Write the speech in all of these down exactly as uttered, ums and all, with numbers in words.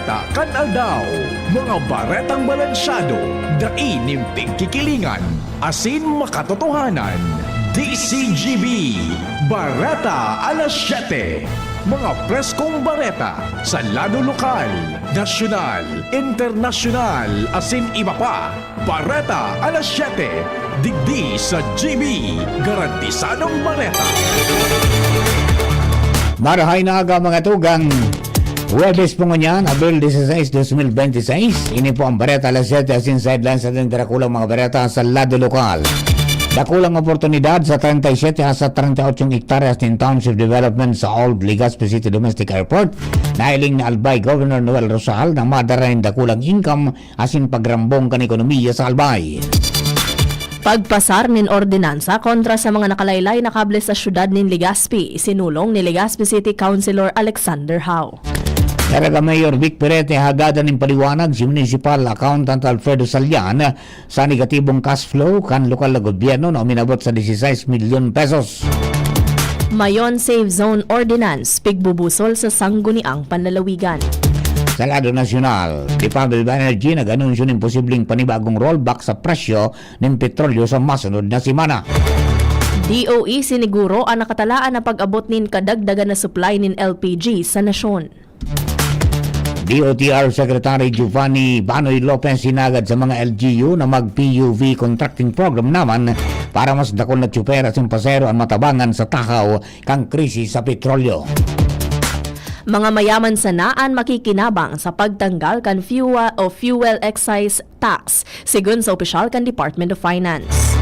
Takan aldaw, mga baretang balansyado, dai nin pigkikilingan, asin makatotohanan. D C G B, Bareta alas siyete. Mga preskong bareta sa lado lokal, nasyonal, internasyonal, asin iba pa. Bareta alas siyete, digdi sa G B, garantisadong bareta. Marahay na aga, mga tugang. Huwebes po ngunyan, Abril dieciséis, dos mil veintiséis. Ini po ang Bareta alas siyete, asin sa headlines sa ating darakulang mga bareta sa lado lokal. Dakulang oportunidad sa treinta y siete hasta treinta y ocho hektaryas nin township development sa Old Legazpi City Domestic Airport. Nahiling ni Albay Governor Noel Rosal na madara nin dakulang income asin pagrambong kan ekonomiya sa Albay. Pagpasar nin ordinansa kontra sa mga nakalaylay na kable sa siyudad nin Legazpi, isinulong ni Legazpi City Councilor Alexander Hao. Caraga Mayor Vic Perete hagadan nin paliwanag si Municipal Accountant Alfredo Salian sa negatibong cash flow kan lokal na gobyerno na uminabot sa dieciséis milyon pesos. Mayon Safe Zone Ordinance, pigbubusol sa sangguniang panlalawigan. Sa lado nasyonal, Department of Energy nag-anunsyo nin posibleng panibagong rollback sa presyo nin petrolyo sa masunod na semana. D O E siniguro an nakatalaan na pag-abot nin kadagdagan na supply nin L P G sa nasyon. D O T R Secretary Giovanni Banoy Lopez hinagad sa mga L G U na mag-P U V contracting program naman para mas dakul na tsuper asin pasero an matabangan sa tahaw kan krisis sa petrolyo. Mga mayaman sana an makikinabang sa pagtanggal kan fuel o fuel excise tax, sigon sa opisyal kan Department of Finance.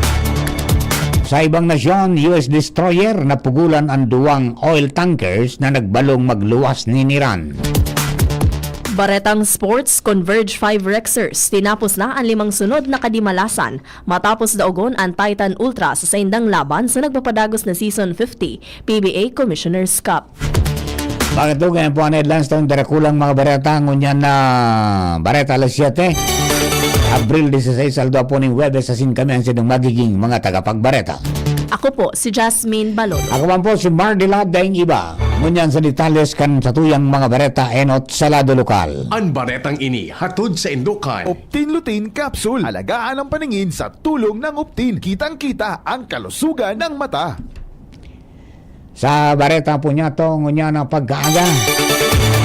Sa ibang nasyon, U S destroyer napugulan an duwang oil tankers na nagbalong magluwas nin Iran. Baretang sports, Converge five Rexers, tinapos na an limang sunod na kadimalasan matapos daogon an Titan Ultra sa saindang laban sa nagpapadagos na Season fifty P B A Commissioner's Cup. Mga tugang, yan po an headlines tang darakulang mga bareta ngunyan na Bareta alas siyete, Abril dieciséis, aldaw po nin Huwebes, asin kami an saindong magiging mga tagapagbareta. Ako po si Jasmine Balolo. Ako man po si Mardila Daing Iba. Ngunyan sa detalles kan satuyang mga bareta enot sa lado lokal. An baretang ini hatod sa Indokan. Optin Lutein Capsule. Alagaan ang paningin sa tulong ng Optin. Kitang-kita ang kalusugan ng mata. Sa bareta po niya to, ngunyan na pagkaaga,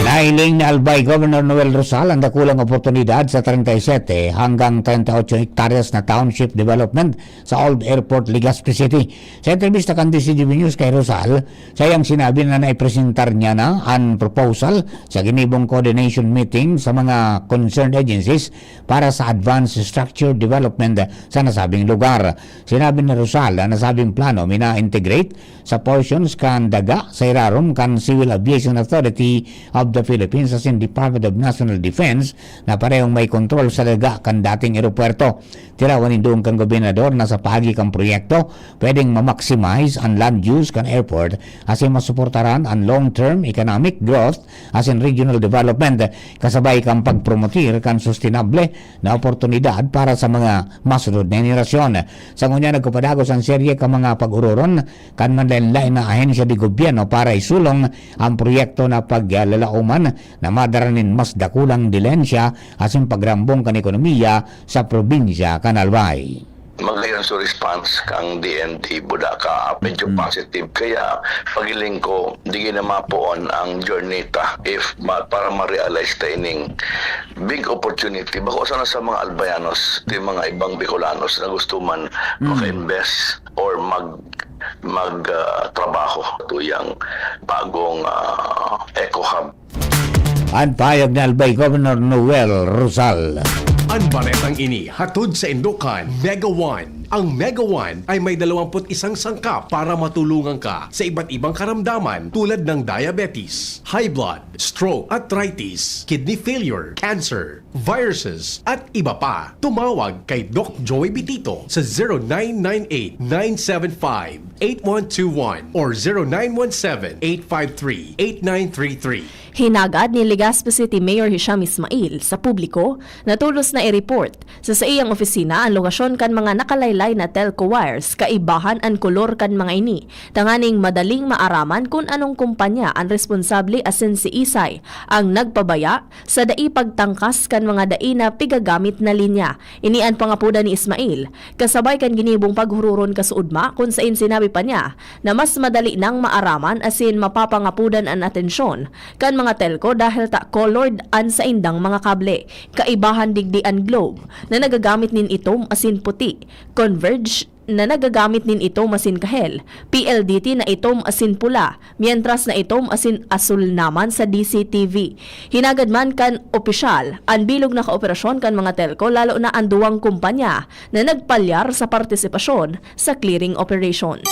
nahiling ni Albay Governor Noel Rosal ang dakulang oportunidad sa treinta y siete hanggang treinta y ocho hektaryas na township development sa Old Airport, Legazpi City. Sa entrebista kan D C G B News kay Rosal, sayang sinabi na naipresentar niya na an proposal sa ginibong coordination meeting sa mga concerned agencies para sa advanced structure development sa nasabing lugar. Sinabi ni Rosal na nasabing plano mina-integrate sa portions kan daga sa irarom kan Civil Aviation Authority of the Philippines asin Department of National Defense na parehong may kontrol sa daga kan dating eropuwerto. Tirawan nin dugang kan gobernador na sa paagi kan proyekto, pwedeng ma-maximize an land use kan airport asin masuportaran an long-term economic growth asin regional development, kasabay kan pagpromotir kan sustenable na oportunidad para sa mga masunod na henerasyon. Sa ngunyan, nagpapadagos an serye kan mga pag-ororon kan manlaen-laen na ahensya de gobyerno para isulong an proyekto na paglalauman na madara nin mas dakulang dilihensya asin pagrambong kan ekonomiya sa probinsya kan Albay. Magayon sa response kang D N D Budaka, medyo Mm. positive. Kaya, pagiling ko, di na mapoon ang journey ta if ma-, para ma-realize ta ining big opportunity. Bako sana sa mga Albayanos, ito yung mga ibang Bicolanos na gusto man Mm. maka-invest or mag, mag, ah, trabaho. Ito yung bagong, ah, eco hub. An pahayag ni Albay Governor Noel Rosal. An baretang ini hatod sa Indokan Mega One. Ang Mega One ay may dalawampu't isang sangkap para matulungan ka sa iba't ibang karamdaman tulad ng diabetes, high blood, stroke, arthritis, kidney failure, cancer, viruses, at iba pa. Tumawag kay Doc Joy Bitito sa zero nine nine eight, nine seven five, eight one two one or zero nine one seven, eight five three, eight nine three three. Hinagad ni Legazpi City Mayor Hisham Ismail sa publiko na tolos na i-report sa saiyang opisina an lokasyon kan mga nakalaylay na telco wires, kaibahan an kolor kan mga ini, tanganing madaling maaraman kun anong kumpanya an responsable asin siisay ang nagpabaya sa dai pagtangkas kan mga dai na pigagamit na linya. Ini an pangapodan ni Ismail, kasabay kan ginibong paghururon kasuodma, kun sain sinabi pa niya na mas madali nang maaraman asin mapapangapodan an atensyon kan mga telco dahil ta colored an saindang mga kable. Kaibahan digdi an Globe na nagagamit nin itom asin puti, Converge na nagagamit nin itom asin kahel, P L D T na itom asin pula, mientras na itom asin asul naman sa D C T V. Hinagad man kan opisyal an bilog na kooperasyon kan mga telco, lalo na an duwang kumpanya na nagpalyar sa partisipasyon sa clearing operations.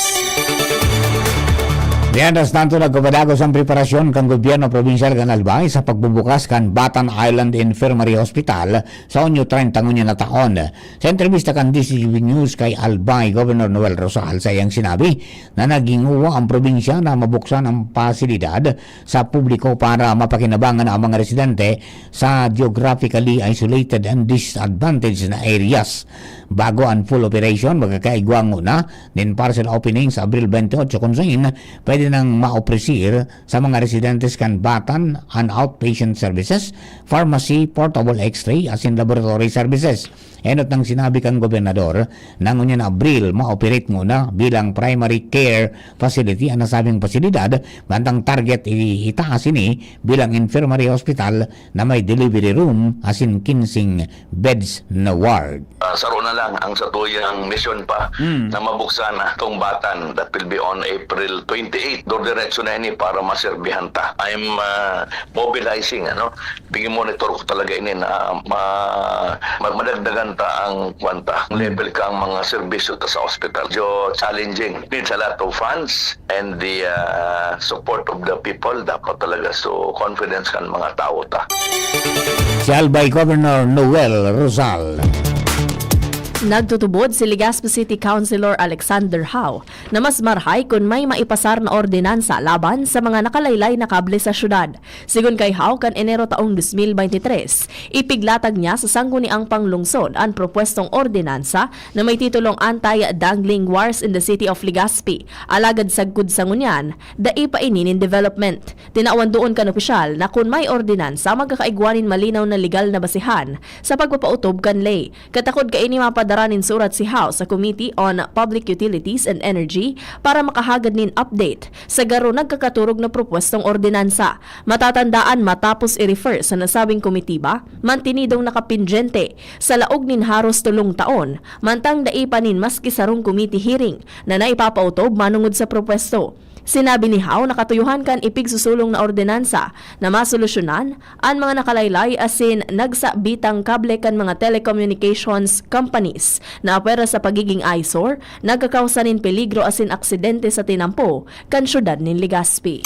Mientras tanto, nagpapadagos ang preparasyon kan gobyerno probinsyal kan Albay sa pagbubukas kan Batan Island Infirmary Hospital sa Hunyo treinta ngunyan na taon. Sa entrebista kan D C G B News kay Albay Governor Noel Rosal, sa iyang sinabi na naghinguwa ang probinsya na mabuksan ang pasilidad sa publiko para mapakinabangan ang mga residente sa geographically isolated and disadvantaged na areas. Bago ang full operation, magkakaigwa nguna nin partial opening sa Abril twenty-eight, kun sain pwede nang maopresir sa mga residentes kan Batan an outpatient services, pharmacy, portable X-ray asin laboratory services. Enot nang sinabi kan gobernador na ngunyan Abril, ma-operate nguna bilang primary care facility an nasabing pasilidad, bantang target i- itaas ini bilang infirmary hospital na may delivery room asin kinsing beds na ward. Ah, saro na lang ang satuyang misyon pa Mm. na mabuksan na itong Batan, that will be on April twenty-eight. Dodiretso na ini para maserbihan ta. I'm ah, mobilizing, ano, pigi-monitor ko talaga ini na ma, ma, madagdagan ta ang kwanta, ang level kang mga serbisyo ta sa hospital. Medyo challenging. Needs a lot of funds and the ah, support of the people. Dapat talaga so confidence kan mga tao ta. Si Albay Governor Noel Rosal. Nagtutubod si Legazpi City Councilor Alexander Hao na mas marhay kun may maipasar na ordinansa laban sa mga nakalaylay na kable sa syudad. Sigon kay Hao, kan Enero taong dos mil bente tres, ipiglatag niya sa Sangguniang Panglungsod an propwestong ordinansa na may titulong Anti-Dangling Wires in the City of Legazpi. Alagad sagkod sa ngunyan, dai pa ini nin development. Tinawan doon kan opisyal na kun may ordinansa, magkakaigwa nin malinaw na legal na basehan sa pagpapautob kan ley. Katakod kaini, mapadara nin surat si Hao sa Committee on Public Utilities and Energy para makahagad nin update sa garo nagkakaturog na propwestong ordinansa. Matatandaan, matapos i-refer sa nasabing komitiba, mantinidong nakapendyente sa laog nin haros tolong taon, mantang dai pa nin maski sarong committee hearing na naipapautob manongod sa propwesto. Sinabi ni Hao na katuyohan kan ipigsusulong na ordinansa na masolusyonan an mga nakalaylay asin nagsabitang kable kan mga telecommunications companies na apwera sa pagiging eyesore, nagkakausa nin peligro asin aksidente sa tinampo kan syudad nin Legazpi.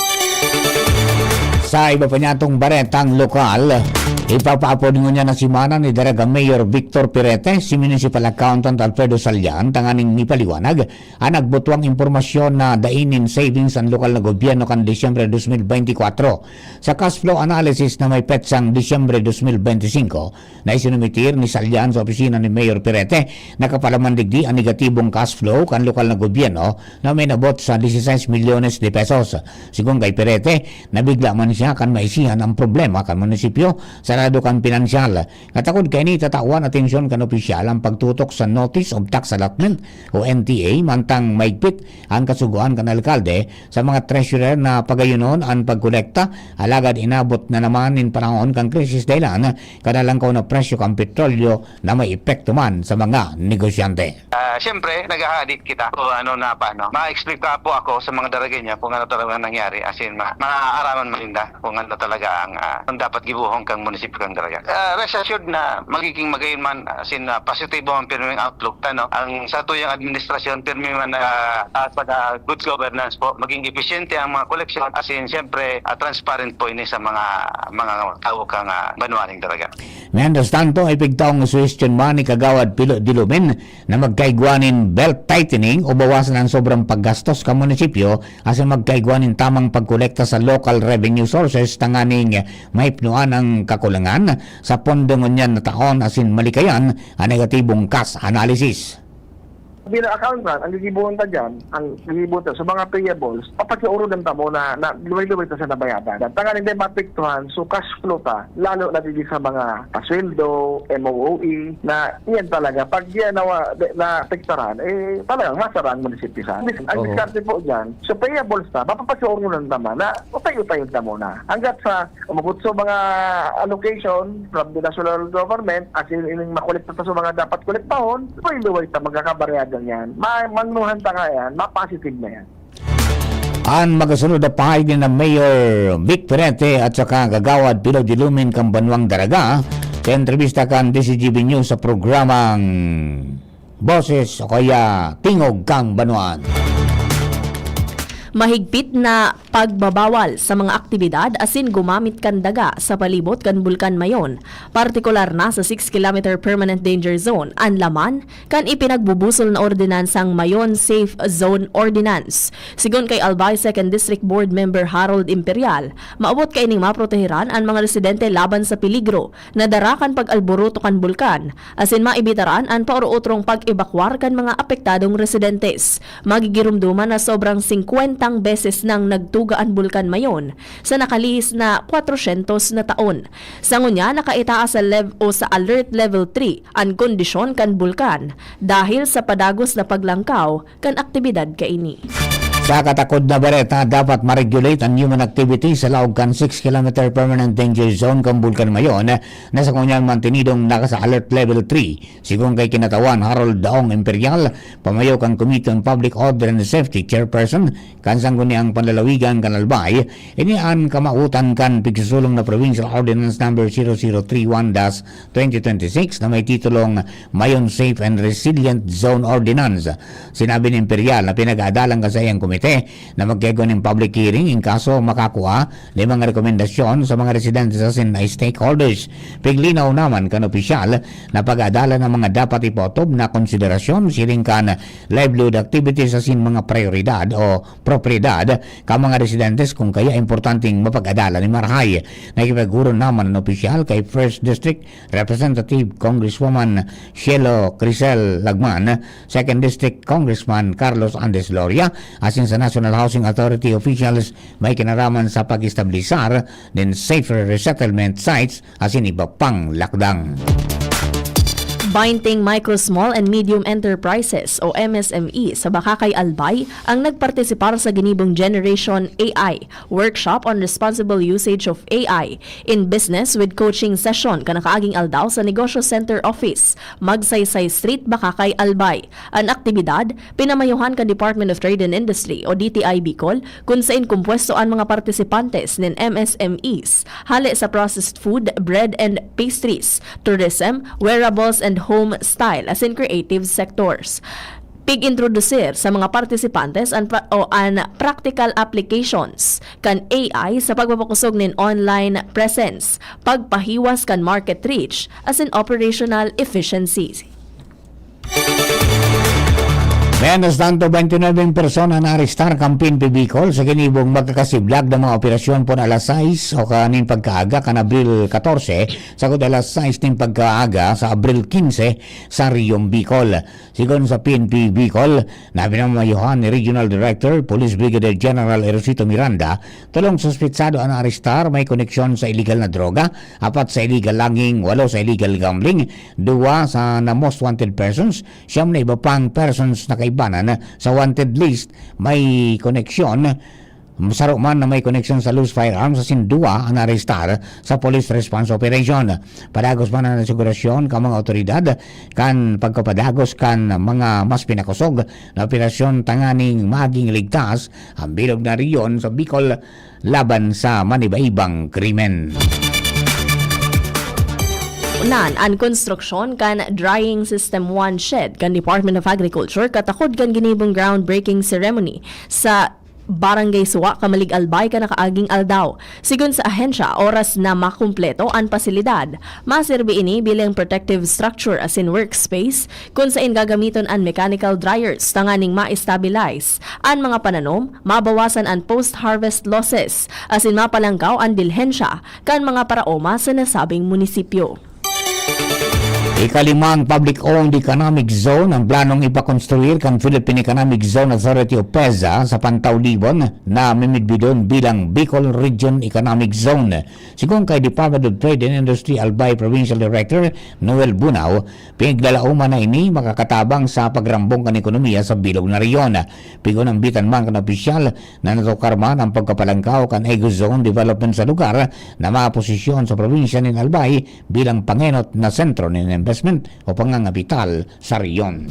Sa iba pa niyatong baretang lokal, ipapaapod ngunyan na semana ni Daraga Mayor Victor Pirete si Municipal Accountant Alfredo Salian tanganing ipaliwanag an nagbutwang impormasyon na dai nin savings an lokal na gobyerno kan Disyembre dos mil beintikwatro. Sa cash flow analysis na may petsang Disyembre dos mil beintisinko, na isinumitir ni Salian sa opisina ni Mayor Pirete, nakapalaman digdi an negatibong cash flow kan lokal na gobyerno na may nabot sa dieciséis milyones de pesos. Sigon kay Pirete, nabigla man siya kan maisihan ang problema kan munisipyo sa lado kan pinansyal. Katakod kaini, tatawan atensyon kan opisyal ang pagtutok sa Notice of Tax Allotment o N T A, mantang maigpit ang kasugoan kan alkalde sa mga treasurer na pagayonon an pagkolekta, alagad inabot na naman nin panahon kan krisis dahelan kan nalangkaw na presyo kan petrolyo na may epekto man sa mga negosyante. Ah, siyempre, naghahadit kita kung ano na paano. Ma-explain ko po ako sa mga Daragueño kung ano talaga nangyari. As in, ma maaaraman mo rin na kung ano talaga ang, ah, ang dapat gibuhon kang munisipyo kang Daraga. Ah, rest assured na magiging magayon man, as in, ah, positibo ang pirming outlook. Ano, ang satuyang administrasyon, pirmi man na, ah, sa good governance po, maging episyente ang mga koleksyon. As in, siyempre, ah, transparent po ini sa mga mga tao kang, ah, banwa ning Daraga. Mientras tanto, ipigtaong suhestyon man ni Kagawad Pilo Dilumen na magkaigwa nin belt tightening o bawasan ang sobrang paggastos kan munisipyo asin magkaigwa nin tamang pagkolekta sa local revenue resources tanganing mahipnoan ang kakulangan sa pondo ngunyan na taon asin malikayan an negatibong cash analysis. Bilang accountant, ang gigibohon ta dyan, ang gigibohon ta sa mga payables, papagkaorodan ta muna na luway-luway ta sa nabayadan. Tanganing di maapektuhan, so cash flow ta, lalo na digdi sa mga pasweldo, M O O E, na iyan talaga, pag yan nawa-, naapektaran, eh, talagang masara ang munisipyo sa atin. Ang Oo. diskarte po dyan, so payables ta, mapapagkaorodan ta man na utay-utayon ta muna. Hanggat sa umabot sa mga allocation from the national government, as in, ining makolekta ta sa mga dapat kolektahon, luway-luway ta magkakabarehadan yan. Ma-, mangnuhan ta nga yan, ma-positive na yan. An magasunod na pahayag ni na Mayor Vic Perete at saka Kagawad Pilo Dilumin kan Banwang Daraga, sa entrevista kan D Z G B News sa programang Boses o kaya Tingog kan Banwaan. Mahigpit na pagbabawal sa mga aktibidad asin gumamit kan daga sa palibot kan Bulkan Mayon, partikular na sa six kilometer permanent danger zone, an laman kan ipinagbubusol na ordinansang Mayon Safe Zone Ordinance. Sigon kay Albay Second District Board Member Harold Imperial, maabot kaining maproteheran an mga residente laban sa peligro na dara kan pag-alboroto kan bulkan, asin maibitaran an paoro-otrong pag-ebakwar kan mga apektadong residentes. Magigiromdoman na sobrang singkwentang beses nang nagtuga an Bulkan Mayon sa nakalihis na kwatrosyentos na taon. Sa ngunyan, nakaitaas sa lev-, o sa Alert Level three an kondisyon kan bulkan dahil sa padagos na paglangkaw kan aktibidad kaini. Sa katakod na bareta, dapat ma-regulate an human activity sa laog kan six kilometer permanent danger zone kan Bulkan Mayon, na sa ngunyan mantenidong naka sa Alert Level three. Sigon kay Kinatawan Harold Daong Imperial, pamayo kan Committee on Public Order and Safety Chairperson kan Sangguniang Panlalawigan kan Albay, ini an kamawotan kan pigsusulong na Provincial Ordinance Number zero zero three one dash twenty twenty-six na may titulong Mayon Safe and Resilient Zone Ordinance. Sinabi ni Imperial na pinag-aadalan kan saiyang komite na magkaigwa nin public hearing in kaso makakua nin mga rekomendasyon sa mga residentes asin stakeholders. Piglinaw naman kan opisyal na pag-aadalan an mga dapat ipaotob na konsiderasyon siring kan livelihood activities asin mga prayoridad o propiedad kan mga residentes, kun kaya importanteng mapag-adalan nin marahay. Nakipag-orog naman an opisyal kay First District Representative Congresswoman Shelo Crisel Lagman, Second District Congressman Carlos Andes Loria, asin sa National Housing Authority officials may kinaraman sa pag-establisar nin safer resettlement sites asin iba pang lakdang. Bainting Micro, Small and Medium Enterprises o M S M E sa Bacacay, Albay ang nagpartisipar sa ginibong Generation A I Workshop on Responsible Usage of A I in Business with Coaching Session kan nakaaging aldaw sa Negosyo Center Office, Magsaysay Street, Bacacay, Albay. An aktibidad, pinamayuhan kan Department of Trade and Industry o D T I Bicol, kun sain kompuesto an mga partisipantes nin M S M Es, hale sa processed food, bread and pastries, tourism, wearables and home style, asin creative sectors. Pig-introdusir sa mga partisipantes an pra-, o an practical applications kan A I sa pagpapakusog nin online presence, pagpahiwas kan market reach, asin operational efficiency. Mientras tanto, twenty-nine persona na arestar kan P N P Bicol sa ginibong magkakasiblag na mga operasyon pon alas sais o kaning pagkaaga kan Abril katorse, sagkod alas sais nin pagkaaga sa Abril kinse sa Riyong Bicol. Sigon sa P N P Bicol, na pinamamayuhan ni Regional Director Police Brigadier General Erosito Miranda, tolong suspetsado an naarestar may koneksyon sa iligal na droga, apat sa illegal logging, walo sa illegal gambling, duwa sa na most wanted persons, siyam na iba pang persons na kaibanan sa wanted list may koneksyon. Saro man na may koneksyon sa loose firearms, asin duwa an naarestar sa police response operation. Padagos man an asigurasyon kan mga awtoridad kan pagpapadagos kan mga mas pinakosog na operasyon tanganing maging ligtas an bilog na rehiyon sa Bicol laban sa maniba-ibang krimen. Nan, an konstruksyon kan Drying System one shed kan Department of Agriculture katakod kan ginibong groundbreaking ceremony sa Barangay Suwa, Camalig, Albay kan nakaaging aldaw. Sigon sa ahensya, oras na makumpleto an pasilidad, maserbi ini bilang protective structure asin workspace kun sain gagamiton an mechanical dryers tanganing ma-stabilize an mga pananom, mabawasan an post-harvest losses, asin mapalangkaw an bilhensya kan mga paraoma sa nasabing munisipyo. Ikalimang public-owned economic zone ang planong ipakonstruir kan Philippine Economic Zone Authority o peza sa Pantawlibon na mimidbidon bilang Bicol Region Economic Zone. Sigon kay Department of Trade and Industry Albay Provincial Director Noel Bunao, piglalauman na ini makakatabang sa pagrambong kan ekonomiya sa bilog na rehiyon. Pigunambitan man kan opisyal na natukar man ang pagkapalangkaw kan Eco Zone Development sa lugar na maposisyon sa probinsya nin Albay bilang pangenot na sentro nin investment o pangangapital sa rehiyon.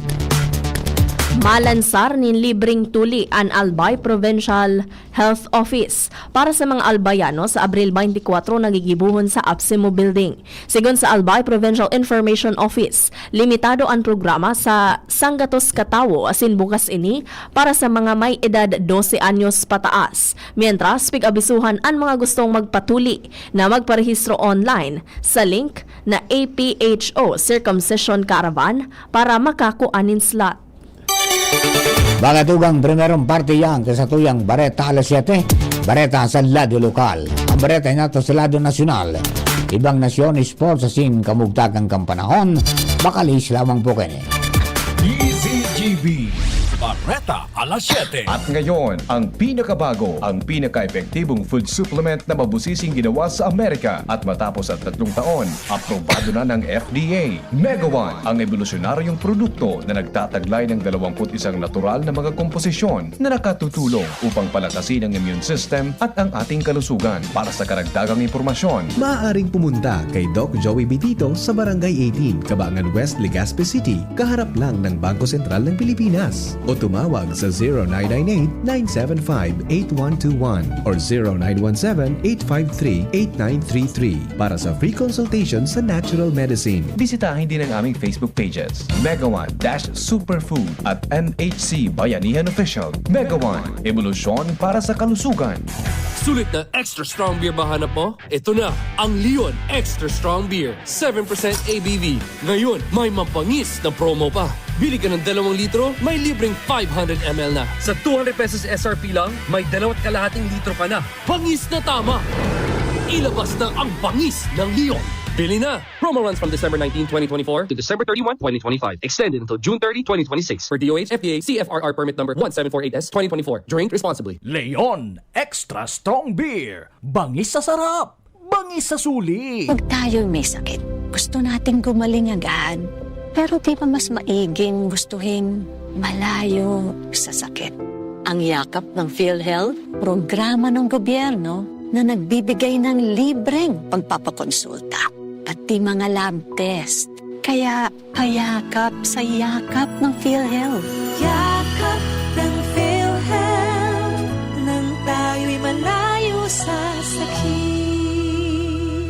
Malansar nin libreng tuli an Albay Provincial Health Office para sa mga Albayano sa Abril twenty-four na gigibohon sa APSEMO Building. Sigon sa Albay Provincial Information Office, limitado an programa sa sanggatos ka tawo asin bukas ini para sa mga may edad dose anyos pataas. Mientras, pig-abisuhan an mga gustong magpatuli na magparehistro online sa link na A P H O Circumcision Caravan para makakua nin slot. Mga tugang, primerong parte yan sa satuyang Bareta alas siyete. Bareta sa lado lokal. Ang bareta nato sa lado nasyonal. Ibang nasyon, sports asin kamugtakan kan panahon. Bakalis lamang po kini. D Z G B, Bareta alas siyete. At ngayon, ang pinakabago, ang pinaka-epektibong food supplement na mabusising ginawa sa Amerika at matapos ang tatlong taon, aprobado na ng F D A. Mega One, ang ebolusyonaryong produkto na nagtataglay ng dalawampu't isang natural na mga komposisyon na nakatutulong upang palakasin ang immune system at ang ating kalusugan. Para sa karagdagang impormasyon, maaaring pumunta kay Doc Joey Bitito sa Barangay eighteen, Kabangan West, Legazpi City, kaharap lang ng Bangko Sentral ng Pilipinas. O tumawag sa zero nine nine eight, nine seven five, eight one two one or zero nine one seven, eight five three, eight nine three three para sa free consultation sa natural medicine. Bisitahin din ang aming Facebook pages, Mega One dash Superfood at N H C Bayanihan Official. Mega One, ebolusyon para sa kalusugan. Sulit na extra strong beer ba hanap mo? Ito na ang Leon Extra Strong Beer, seven percent A B V. Ngayon, may mabangis na promo pa. Bili ka ng dalawang litro, may libreng five hundred M L na. Sa two hundred pesos S R P lang, may dalawat kalahating litro ka na. Bangis na tama! Ilabas na ang bangis ng Leon. Bili na! Promo runs from December nineteen, twenty twenty-four to December thirty-one, twenty twenty-five. Extended until June thirty, twenty twenty-six. For D O H F T A C F R R permit number one seven four eight S twenty twenty-four. Drink responsibly. Leon Extra Strong Beer. Bangis sa sarap! Bangis sa suli! Pag tayo'y may sakit, gusto nating gumaling agad. Pero di ba mas maiging gustuhin malayo sa sakit? Ang Yakap ng PhilHealth, programa ng gobyerno na nagbibigay ng libreng pagpapakonsulta, pati mga lab test. Kaya payakap sa Yakap ng PhilHealth. Yakap ng PhilHealth, nang tayo'y malayo sa sakit.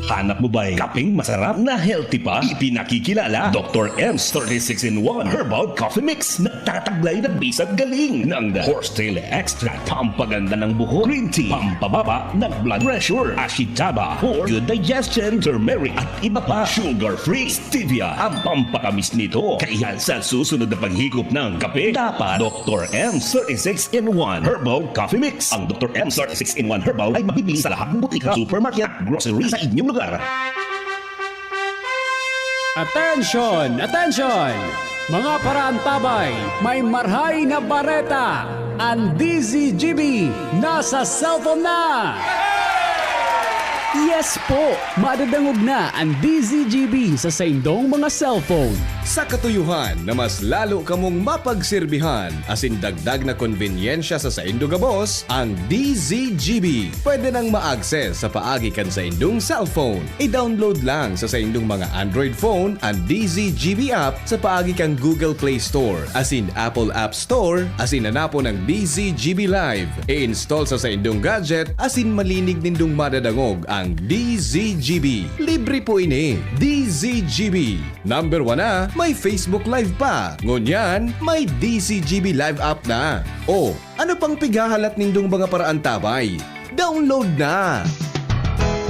Hanap mo ba'y kapeng masarap na healthy pa? Ipinakikilala, Doktor M's thirty-six in one Herbal Coffee Mix. Nagtataglay ng bisag galing ng The Horsetail Extract, pampaganda ng buhok, green tea, pampababa ng blood pressure, ashitaba for good digestion, turmeric at iba pa. Sugar-free, stevia ang pampatamis nito. Kaya sa susunod na paghikop ng kape, dapat Doktor M thirty-six in one Herbal Coffee Mix. Ang Doktor M thirty-six in one Herbal ay mabibili sa lahat ng butika, supermarket at grocery sa inyong lugar. Attention! Attention! Mga paraantabay, may marhay na bareta! Ang D Z G B nasa cellphone na! Yes po! Madadangog na ang D Z G B sa saindong mga cellphone. Sa katuyuhan na mas lalo kamong mapagserbihan asin dagdag na konbenyensya sa saindo gabos, ang D Z G B pwede nang ma-access sa paagi kan saindong cellphone. I-download lang sa saindong mga Android phone an D Z G B app sa paagi kan Google Play Store asin Apple App Store asin hanapon an D Z G B Live. I-install sa saindong gadget asin malinig nindong madadangog Ang D Z G B. Libre po ini. D Z G B. Number one na, may Facebook Live pa. Ngunyan, may D Z G B Live app na. O, ano pang pighahalat nindong mga paraantabay? Download na!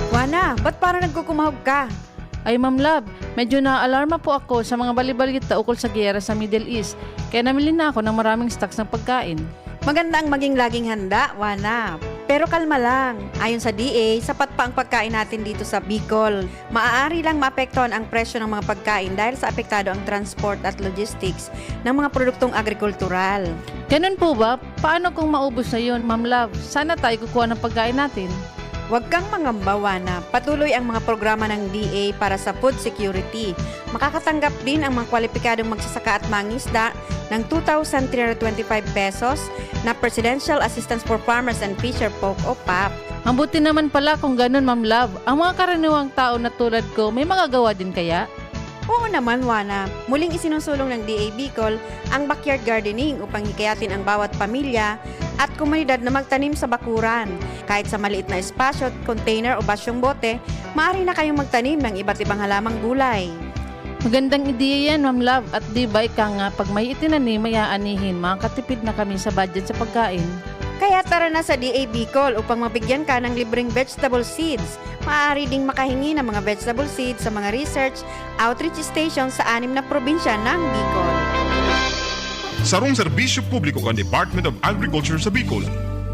Wana, ba't parang nagkukumahog ka? Ay, Ma'am Love, medyo naaalarma po ako sa mga balibalita ukol sa giyera sa Middle East, kaya namili na ako ng maraming stocks ng pagkain. Maganda ang maging laging handa, Wana. Pero kalma lang. Ayon sa D A, sapat pa ang pagkain natin dito sa Bicol. Maaari lang maapektuhan ang presyo ng mga pagkain dahil sa apektado ang transport at logistics ng mga produktong agrikultural. Ganun po ba? Paano kung maubos na yun, Ma'am Love? Saan na tayo kukuha ng pagkain natin? Huwag kang mangamba, Wana. Patuloy ang mga programa ng D A para sa food security. Makakatanggap din ang mga kwalipikadong magsasaka at mangisda ng two thousand three hundred twenty-five pesos na Presidential Assistance for Farmers and Fisher Folk o pap. Mabuti naman pala kung ganun, Ma'am Love. Ang mga karaniwang tao na tulad ko, may magagawa din kaya? Oo naman, Wana. Muling isinusulong ng D A Bicol ang backyard gardening upang hikayatin ang bawat pamilya at komunidad na magtanim sa bakuran. Kahit sa maliit na espasyo, container o basyong bote, maaari na kayong magtanim ng iba't ibang halamang gulay. Magandang ideya yan, Ma'am Love. At di ba ika nga, pag may itinanim, may aanihin, makakatipid na kami sa budget sa pagkain. Kaya tara na sa D A Bicol upang mabigyan ka ng libreng vegetable seeds. Maaari ding makahingi ng mga vegetable seeds sa mga research outreach station sa anim na probinsya ng Bicol. Sarong serbisyo publiko kan Department of Agriculture sa Bicol.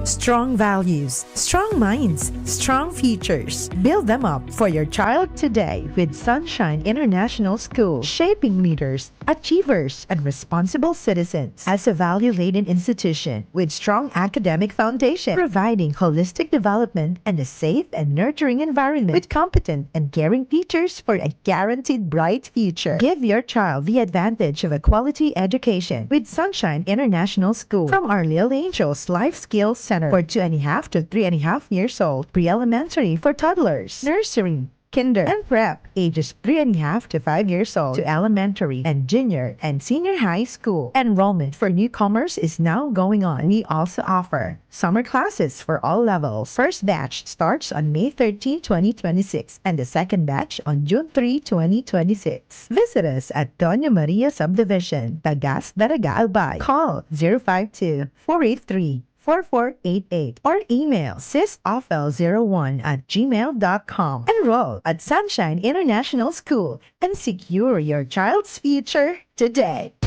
Strong values, strong minds, strong futures. Build them up for your child today with Sunshine International School, shaping leaders, achievers, and responsible citizens. As a value-laden institution with strong academic foundation, providing holistic development and a safe and nurturing environment with competent and caring teachers for a guaranteed bright future. Give your child the advantage of a quality education with Sunshine International School. From our Little Angels Life Skills Center for two and a half to three and a half years old, pre-elementary for toddlers, nursery, kinder, and prep, ages three and a half to five years old, to elementary and junior and senior high school. Enrollment for newcomers is now going on. We also offer summer classes for all levels. First batch starts on May thirteen, twenty twenty-six, and the second batch on June three, twenty twenty-six. Visit us at Doña Maria Subdivision, Tagas, Daraga, Albay. Call zero five two, four eight three, four four eight eight or email sysofl zero one at gmail dot com. Enroll at Sunshine International School and secure your child's future today.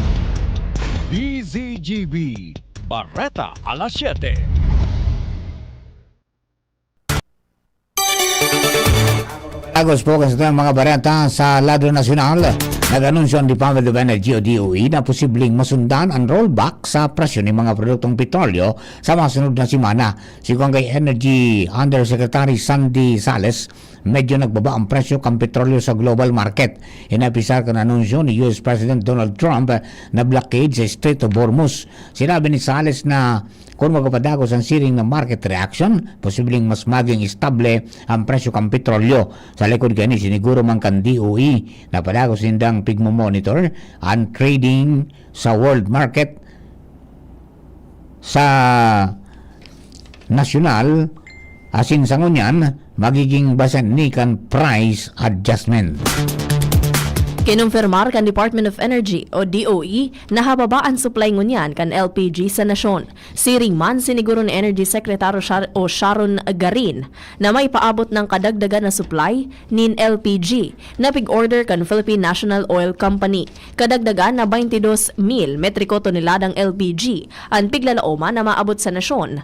D Z G B, Bareta alas siyete. Agos po kan sa mga bareta sa lado nasyonal, nag-anunsyo ang Department of Energy o D O E na posibleng masundan ang rollback sa presyo ng mga produktong petrolyo sa mga sunod na semana. Sigon kay Energy Undersecretary Sandy Sales, medyo nagbaba ang presyo kan petrolyo sa global market. Ini apisar kan anunsyo ni U S President Donald Trump na blockade sa Strait of Hormuz. Sinabi ni Sales na kun magpapadagos ang siring na market reaction, posibleng mas maging estable ang presyo kan petrolyo. Sa likod kaini, siniguro man kan D O E na padagos nindang pigmo-monitor ang trading sa world market sa nasyonal, asin sa ngunyan, magiging basen ni kan price adjustment. Kinumpirmar kan Department of Energy o D O E na hababa an supply ngunyan kan L P G sa nasyon. Siring man, siniguro ni Energy Secretary Shar- o Sharon Garin na may paabot ng kadagdagan na supply nin L P G na pig-order kan Philippine National Oil Company. Kadagdagan na twenty-two mil metriko toneladang L P G an piglalaoman na maabot sa nasyon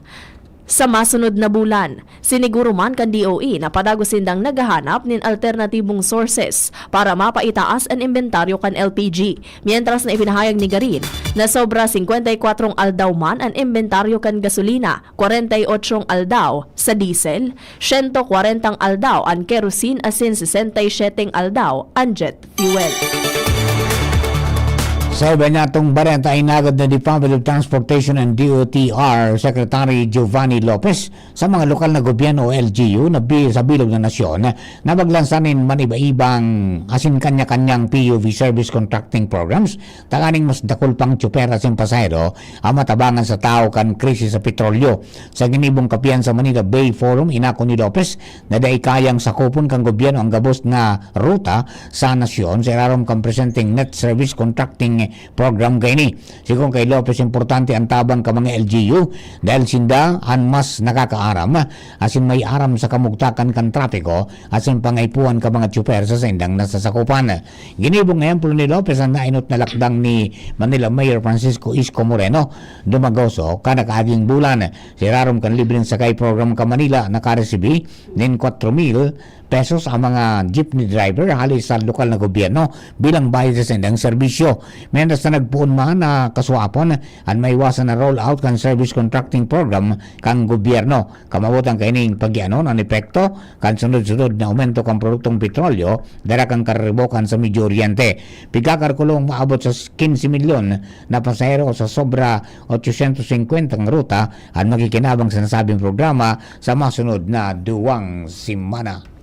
sa masunod na bulan. Siniguro man kan D O E na padagos sindang naghahanap nin alternatibong sources para mapaitaas an imbentaryo kan L P G, mientras na ipinahayag ni Garin na sobra singkwenta y kwatro aldaw man an imbentaryo kan gasolina, kwarenta y otso aldaw sa diesel, siyento kwarenta aldaw an kerosene asin sesenta y siyete aldaw an jet fuel. Sa iba niyatong bareta, inagad na Department of Transportation and D O T R Secretary Giovanni Lopez sa mga lokal na gobyerno o L G U na bi-, sa bilog na nasyon na maglansa nin maniba-ibang asin kanya-kanyang P U V service contracting programs tanganing mas dakul pang tsuper asin pasahero ang matabangan sa tahaw kan krisis sa petrolyo. Sa ginibong kapihan sa Manila Bay Forum, inako ni Lopez na dai kayang sakupon kan gobyerno ang gabos na ruta sa nasyon sa irarom kan presenteng Net Service Contracting Program kaini. Sigon kay Lopez, importante ang tabang kan mga L G U dahil sinda an mas nakakaaram asin may aram sa kamugtakan kan trapiko asin pangaipuhan kan mga tsuper sa saindang nasasakupan. Ginibo nga ehemplo ni Lopez ang nainot na lakdang ni Manila Mayor Francisco Isko Moreno Dumagoso kada kaaging bulan. Sa irarom kan libreng sakay program kan Manila, nakaresibi nin kwatro mil pesos ang mga jeepney driver hali sa lokal na gobyerno bilang bayad sa saindang serbisyo. Mientras na nagpoon man na kasuapon an maiwasan na roll out kan service contracting program kan gobyerno. Kamawotan kaining pagyanon an epekto kan sunod-sunod na aumento kan produktong petrolyo dara kan karibokan sa Medio Oriente. Pigkakalkulong maabot sa quince milyon na pasahero sa sobra ochocientos cincuenta ang ruta an makikinabang sa nasabing programa sa masunod na duwang semana.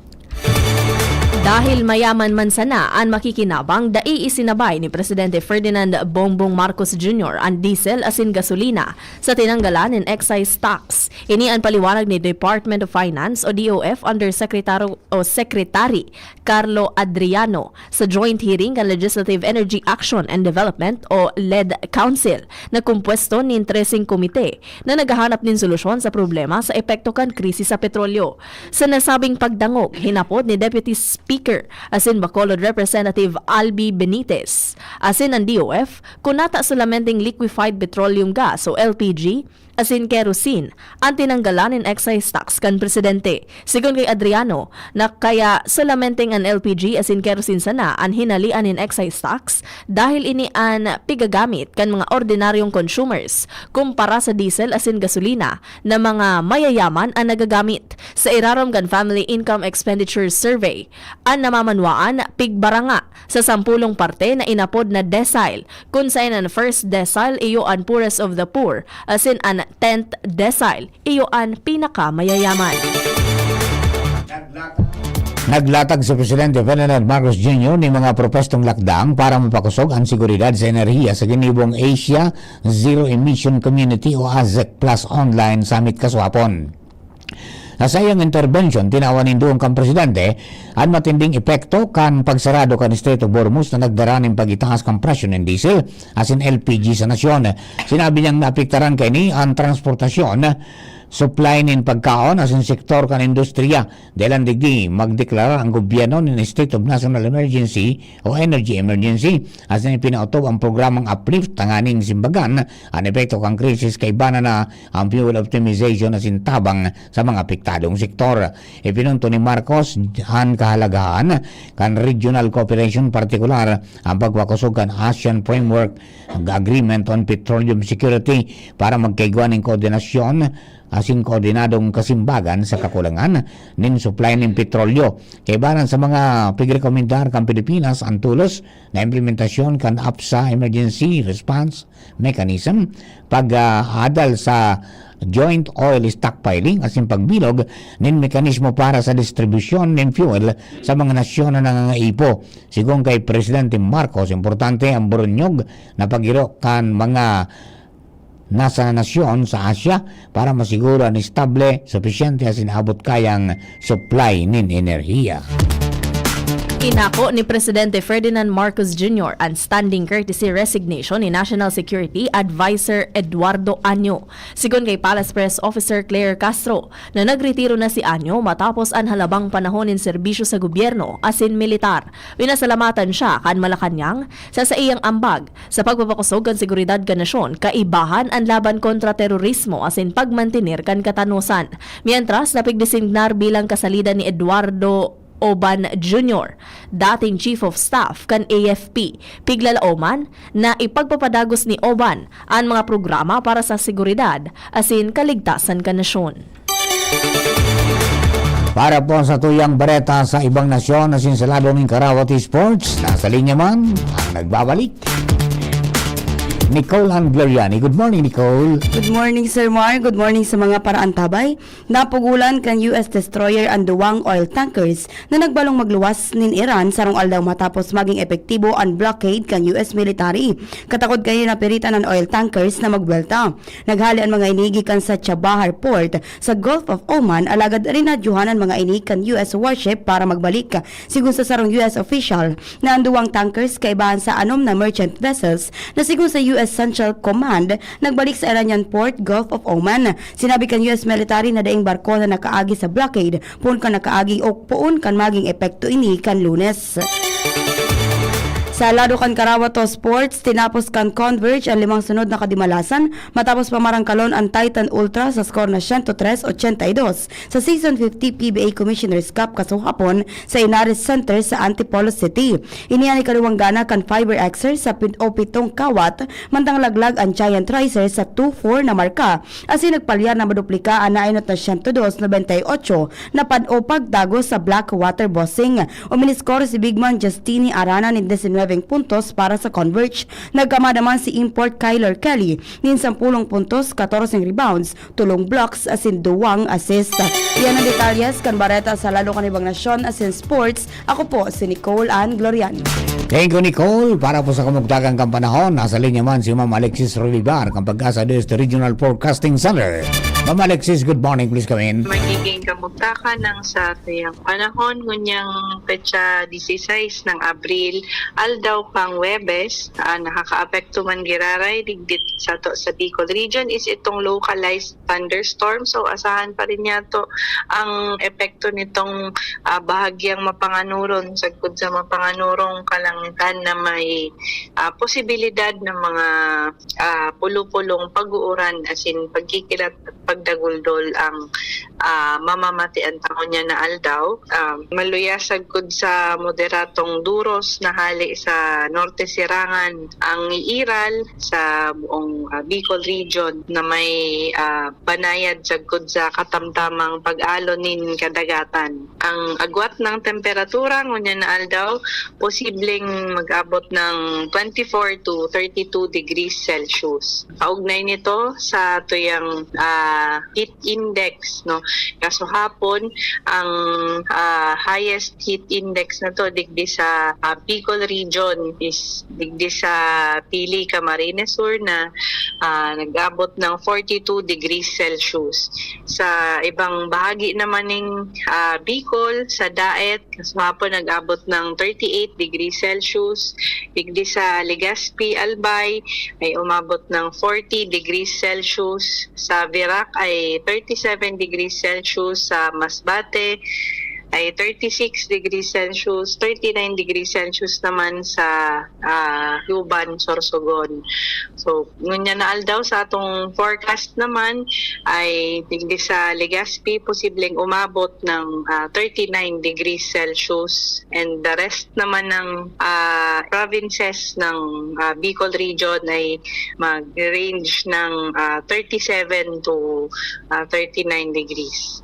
Dahil mayaman man sana an makikinabang, dai isinabay ni Presidente Ferdinand Bongbong Marcos Junior an diesel asin gasolina sa tinanggalan nin excise tax. Ini an paliwanag ni Department of Finance o D O F Undersecretary o Secretary Carlo Adriano sa joint hearing kan Legislative Energy Action and Development o led Council na kumpwesto nin treseng komite na naghahanap nin solusyon sa problema sa epekto kan krisis sa petrolyo. Sa nasabing pagdangog, hinapod ni Deputy Speaker asin Bacolod Representative Albi Benitez asin ang D O F kun nata solamenteng liquefied petroleum gas o L P G asin kerosene an tinanggalan nin excise tax kan presidente. Sigon kay Adriano, na kaya solamenteng an L P G asin kerosene sana an hinalean nin excise tax dahil ini an pigagamit kan mga ordinaryong consumers kumpara sa diesel asin gasolina na mga mayayaman an nagagamit. Sa irarom kan Family Income Expenditure Survey, an namamanwaan pigbaranga sa sampolong parte na inapod na decile, kun saen an first decile iyo an poorest of the poor, asin an tenth decile iyo an pinakamayayaman. Naglatag si Presidente Ferdinand Marcos Junior nin mga propwestong lakdang para mapakosog an seguridad sa enerhiya sa ginibong Asia Zero Emission Community o AZEC Plus Online Summit kasuapon. Sa saiyang interbensyon, tinawan nin dugang kan presidente an matinding epekto kan pagsarado kan Strait of Hormuz na nagdara nin pag-itaas kan presyo nin diesel asin L P G sa nasyon. Sinabi niyang naapektaran kaini an transportasyon, supply nin pagkaon asin sektor kan industriya. Dahelan digdi, magdeklara ang gobyerno nin State of National Emergency o Energy Emergency asin ipinautob ang programang Uplift tanganing simbagan an epekto kan krisis, kaiba na na ang fuel optimization asin tabang sa mga apektadong sektor. Ipinunto ni Marcos an kahalagahan kan regional cooperation, partikular ang pagpakosog kan ASEAN Framework Agreement on Petroleum Security para magkaigwa nin koordinasyon asin koordinadong kasimbagan sa kakulangan nin supply nin petrolyo. Kaibanan sa mga pigrekomendar kan Pilipinas, an tulos na implementasyon kan APSA Emergency Response Mechanism, pag-aadal sa joint oil stockpiling asin pagbilog nin mekanismo para sa distribusyon nin fuel sa mga nasyon na nangangaipo. Sigon kay Presidente Marcos, importante ang burunyog na pagiro kan mga nasa nasyon sa Asia para masiguro an estable, supisyente asin abot kayang supply nin enerhiya. Inako ni Presidente Ferdinand Marcos Junior an standing courtesy resignation ni National Security Advisor Eduardo Año. Sigon kay Palace Press Officer Claire Castro na nagretiro na si Año matapos an halabang panahon nin serbisyo sa gobyerno asin militar. Pinasalamatan siya kan Malacañang sa saiyang ambag sa pagpapakosog kan seguridad kan nasyon, kaibahan an laban kontra terorismo asin pagmantener kan katanosan. Mientras, napigdesignar bilang kasalida ni Eduardo Oban Junior, dating Chief of Staff kan A F P. Piglalaoman na ipagpapadagos ni Oban an mga programa para sa seguridad asin kaligtasan kan nasyon. Para po sa tuyang bareta sa ibang nasyon na sinsalado nin Karawati Sports, nasa linya man ang nagbabalik. Nicole Ann Gloriani. Good morning, Nicole. Good morning, Sir Mar. Good morning sa mga paraantabay. Napugulan kan U S destroyer an duwang oil tankers na nagbalong magluwas nin Iran sarong aldaw matapos maging epektibo an blockade kan U S military. Katakod kaini napiritan an oil tankers na magbuwelta. Naghale an mga ini gikan sa Chabahar Port sa Gulf of Oman, alagad rinadyohan an mga ini kan U S warship para magbalik. Sigon sa sarong U S official, na an duwang tankers kaibahan sa anom na merchant vessels na sigon sa U S Central Command nagbalik sa Iranian port, Gulf of Oman. Sinabi kan U S military na daing barko na nakaagi sa blockade, poon kan nakaagi o poon kan maging epekto ini kan Lunes. Sa lado kan Karawato Sports, tinapos kan Converge ang limang sunod na kadimalasan matapos pamarangkalon ang Titan Ultra sa score na siyento tres ochenta y dos sa Season fifty P B A Commissioner's Cup kasuhapon sa Henares Center sa Antipolo City. Ini an ikaduwang gana kan Fiber Xer sa pit-, o pitong kawat, mantang laglag ang Giant Riser sa two four na marka, asin nagpalyar na maduplika an nainot na siyento dos nobenta y ocho na pad-, o pagdagos sa Black Water Bossing. Uminiskor si Bigman Justini Arana nin disinwebeng puntos para sa Converge. Nagkamada man si Import Kyler Kelly nin sampulong puntos, katorseng rebounds, tolong blocks, asin duwang assist. Iyan ang detalyes kan bareta sa lado kan ibang nasyon asin sports. Ako po si Nicole Ann Gloriani. Thank you, Nicole. Para po sa kamugtakan kan panahon, nasa linya man si Ma'am Alexis Rolivar kan Pag-asa District Regional Forecasting Center. Ma'am Alexis, good morning. Please come in. Magiging kamugtakan ang sa tuyang panahon, ngunyang petsa dieciséis ng Abril, aldaw pang Huwebes, ah, nakakaapekto man giraray digdi sato sa Bicol Region is itong localized thunderstorm. So, asahan pa rin yato ang epekto nitong, ah, bahagyang mapanganuron, sagkod sa mapanganurong kalangitan na may, ah, posibilidad ng mga, ah, pulo-pulong pag-uuran, as in, pagkikilat at pagdaguldol ang, ah, mamamatian ta ngunyan na aldaw. Ah, maluya sagkod sa moderatong duros na hale sa Norte Sirangan ang iiral sa buong, ah, Bicol Region na may, ah, banayad sagkod sa katamtamang pag-alo nin kadagatan. Ang agwat ng temperatura ngunyan na aldaw, posibleng mag-abot ng twenty-four to thirty-two degrees Celsius. Kaugnay nito sa tuyang, ah, heat index, no? Kasuhapon, ang, ah, highest heat index na to digdi sa, ah, Bicol Region is digdi sa Pili, Camarines Sur na, ah, nag-abot ng forty-two degrees Celsius. Sa ibang bahagi naman ng, ah, Bicol, sa Daet, kasuhapon nag-abot ng thirty-eight degrees Celsius. Digdi sa Legazpi, Albay, ay umabot ng forty degrees Celsius. Sa Virac ay thirty-seven degrees Celsius. Sa Masbate ay thirty-six degrees Celsius, thirty-nine degrees Celsius naman sa, ah, Luban, Sorsogon. So, ngunyan na aldaw sa atong forecast naman ay digdi sa Legazpi, posibleng umabot ng, ah, thirty-nine degrees Celsius, and the rest naman ng, ah, provinces ng, ah, Bicol Region ay mag-range ng, ah, thirty-seven to, ah, thirty-nine degrees.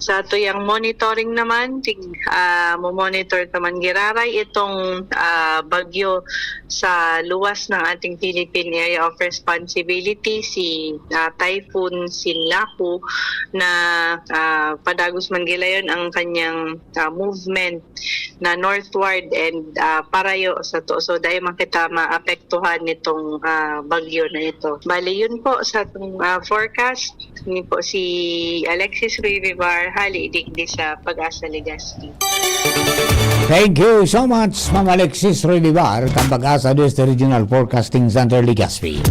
Sa tuyang monitoring naman, tig-, ah, mo-monitor naman giraray itong, ah, bagyo sa luwas ng ating Philippine Area of Responsibility, si, ah, Typhoon Sinlaku, na, ah, padagos man gilayon ang kanyang, ah, movement na northward and, ah, parayo sa to. So, dahil man kita maapektuhan nitong, ah, bagyo na ito. Bali, yun po sa atong, ah, forecast. Ni po si Alexis Rivivar, hali digdi sa Pag-asa Legazpi. Thank you so much, Ma'am Alexis Rivivar, kan Pag-asa District Regional Forecasting Center, Legazpi.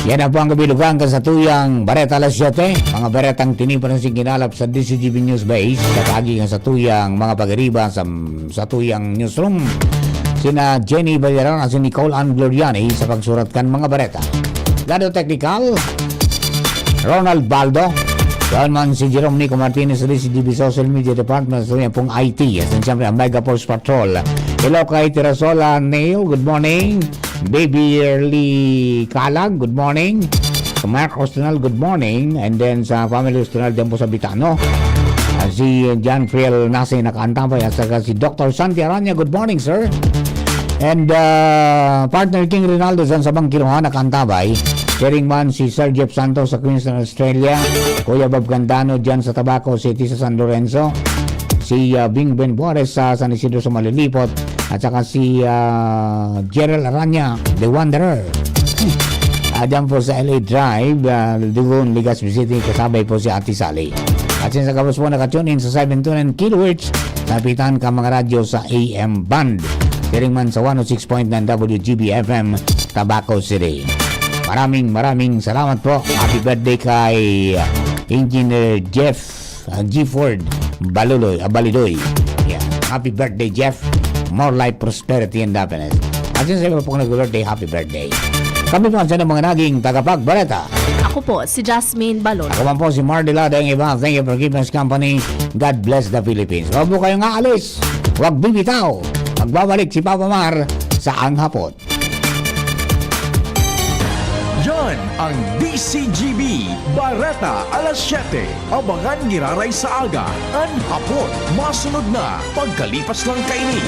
Yan na po ang kabilugan kan satuyang Bareta Alas Siyete. Mga baretang tinipan na singinalap sa D C G B News Base, sa paagi kan satuyang mga pag-ariba sa, satuyang newsroom. Sina Jenny Valera at si Nicole Ann Gloriani sa pagsurat kan mga bareta. Lado teknikal, Ronald Baldo. Yan man si Jerome Nico Martinez sa D C G B Social Media Department, sa yan pong I T. At siyempre, ang Mega Force Patrol. Hello kay Tirasola Neil, good morning. Baby Early Kalag, good morning. Mark Ostinal, good morning. And then sa family Ostinal dyan po sa Bitano. Ah, si John Friel Nasi nakaantabay at saka si Doctor Santi Aranya, good morning, sir. And, ah, partner King Rinaldo dyan sa Bangkiluhan, nakaantabay. Siring man si Sir Jeff Santos sa Queensland, Australia. Kuya Bob Candano dyan sa Tabaco City sa San Lorenzo. Si, ah, Bing Ben Buares sa San Isidro sa Malilipot. At saka si, ah, Gerald Aranya, The Wanderer. Ah, dyan po sa L A Drive, ah, Dugon, Legazpi City, kasabay po si Ate Sally. At sa gabos po, naka-tune in sa seven two nine kilohertz, napitan ka mga radyo sa A M band. Siring man sa one oh six point nine W G B F M, Tabaco City. Maraming, maraming salamat po. Happy birthday kay Engineer Jeff, ah, Gifford Baluloy, ah, Balidoy. Yeah. Happy birthday, Jeff. More life, prosperity, and happiness. At sa iba pong nag-birthday, happy birthday. Kami po ang mga naging tagapagbareta. Ako po, si Jasmine Balon. Ako man po si Mar Delada, ang iba. Thank you for keeping us company. God bless the Philippines. Huwag po kayong aalis. Huwag bibitaw. Magbabalik si Papa Mar sa Ang Hapot. Yan ang D C G B, Bareta alas siyete. Abangan giraray sa aga, an hapot. Masunod na, pagkalipas lang kaini.